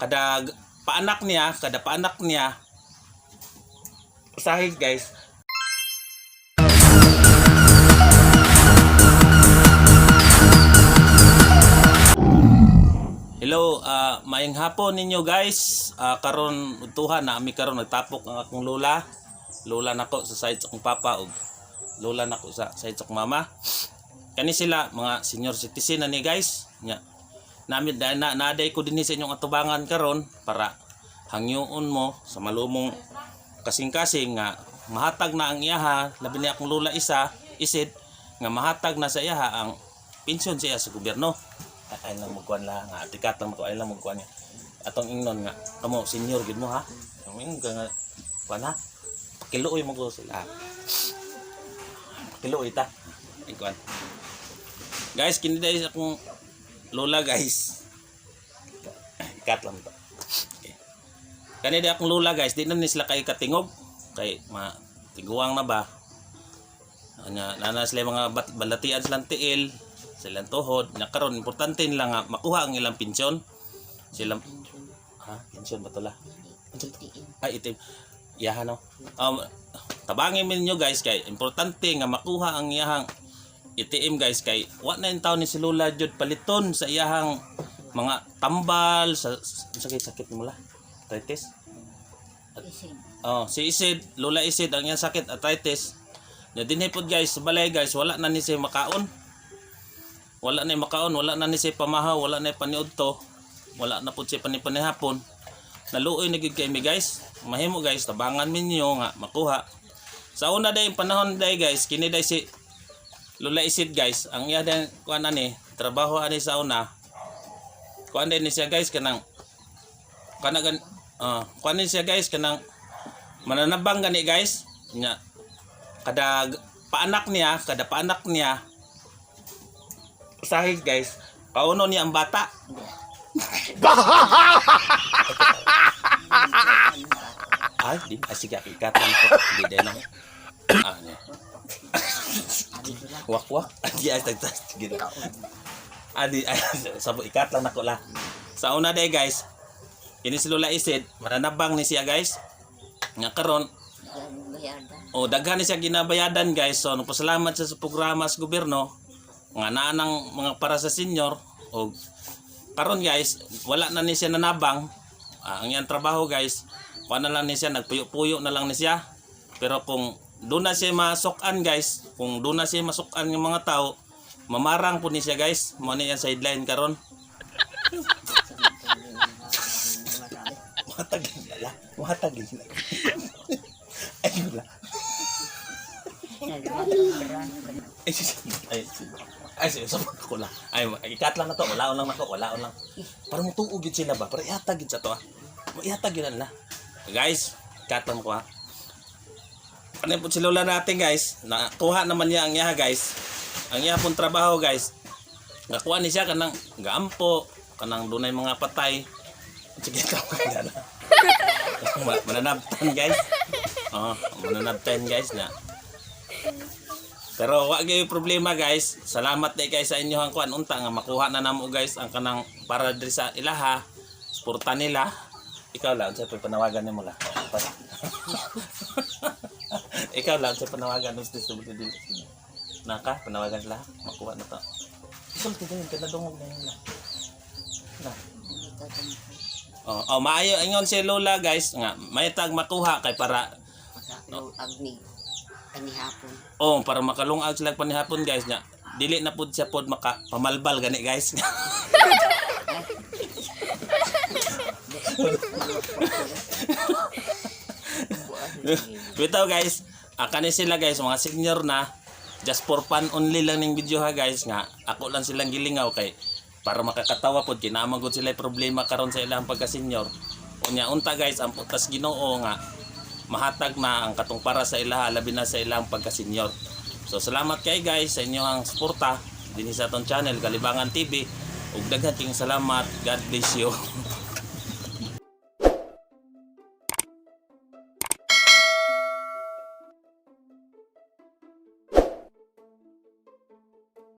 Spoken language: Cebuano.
Kada paanak niya, kada paanak niya sahig, guys. Hello, maayong hapon ninyo, guys. Karon udtuhan na ami karon, nagtapok ang akong lola. Lola nako sa side sa akong papa ug lola nako sa side sa akong mama. Kani sila mga senior citizen na ni, guys. Nya. Nami na, na naday ko dinhi sa inyong atubangan karon para hangyoon mo sa malumong kasing-kasing nga mahatag na ang iyaha, labi ni akong lola isa isid, nga mahatag na sa iyaha ang pensyon siya sa gobyerno. Ay lang magkuan lang nga atikat lang ko, ay lang magkuan niya atong ingnon nga kamo senior gid mo ha. Ang ingon ka nga kuan ha, pakiluoy mo ko sila, pakiluoy ta. Ay kuan, guys, kini dai sa akong lola, guys. Ikat lang to. Okay. Kani dai akong lola, guys, di na ni sila kay katingog kay ma tiguang na ba. Anya nana sila mga balatian silang tiil, silang tuhod. Nya karon importante nila nga makuha ang ilang pensyon. Silang ha, pensyon ba to la? Ay itim. Iyahan no. Tabangin mi ninyo, guys, kay importante nga makuha ang iyahang ATM, guys, kay wa na yung taon ni si Lola jud paliton sa iyahang mga tambal sa sakit sakit mo la, arthritis. Oh, si Isid, Lola Isid, ang iyang sakit arthritis. Nya dinhi pod, guys, sa balay, guys, wala na ni siya makaon. Wala na makaon, wala na ni siya pamahaw, wala na paniudto. Wala na pod siya panipanihapon. Naluoy na gyud kay mi, guys. Mahimo, guys, tabangan minyo nga makuha. Sa una day panahon day, guys, kini day si Lola Isid, guys, ang iya day kuan ani, trabaho ani sa una. Kuan day ni siya, guys, kanang kana kuan ni siya, guys, kanang mananabang gani, guys. Nya kada paanak niya, kada paanak niya sahig, guys, kauno niya ang bata. Ay, di ay, sige, ikat lang ko. Di din ako. Ah, niya. Wak wak. Di ay tagtas. Sige na. Adi ay sabo ikat lang nako la. Sa una day, guys, kini si Lola Isid, mananabang ni siya, guys. Nga karon o daghan ni siya ginabayadan, guys. So nagpasalamat siya sa programa sa gobyerno nga naa ng mga para sa senior o karon, guys, wala na ni siya nanabang. Ah, ang iyang trabaho, guys, kuan na lang ni siya, nagpuyo-puyo na lang ni siya. Pero kung doon na siya masukan, guys, kung doon na siya masukan ng mga tao, mamarang po ni siya, guys. Mo ni iyang sideline karon. Muhatag na la, muhatag na. Ay wala. Ay, ay, ay, ay, sabot ko lang. Ay, ikat lang na to. Wala lang nako, wala lang. Para mo tuog yun sila ba? Para ihatag yun sa to ah. Ihatag yun na. Guys, ikat lang ko ha. Ano po si Lola natin, guys? Nakuha naman niya ang iya, guys. Ang iya pong trabaho, guys. Nakuha ni siya kanang gaampo, kanang dunay mga patay. Sige, tama na. Mananabtan, guys. Oh, mananabtan, guys, na. Pero wa gyud problema, guys. Salamat day kay sa inyo ang kuan unta nga makuha na namo, guys, ang kanang para diri sa ilaha, suporta nila. Ikaw lang sa panawagan nimo la. Ikaw lang sa panawagan ng distributed dili. Naka panawagan sila makuha na to. Isulti din kay nadungog na yun la. Na. Oh, oh maayo ingon si Lola, guys, nga may tag makuha kay para Panihapon. Oh, para makalungag sila panihapon, guys, nya. Dili na pud siya pod maka pamalbal gani, guys. Bitaw, guys, kani sila, guys, mga senior na, just for fun only lang ning video ha, guys, nga ako lang silang gilingaw kay para makakatawa pod kay naa man gud sila problema karon sa ilang pagka-senior. Unya unta, guys, ang putas Ginoo nga mahatag na ang katong para sa ilaha, labi na sa ilang pagka-senior. So salamat kay, guys, sa inyong suporta dinhi sa atong channel Kalibangan TV ug daghan kayong salamat. God bless you.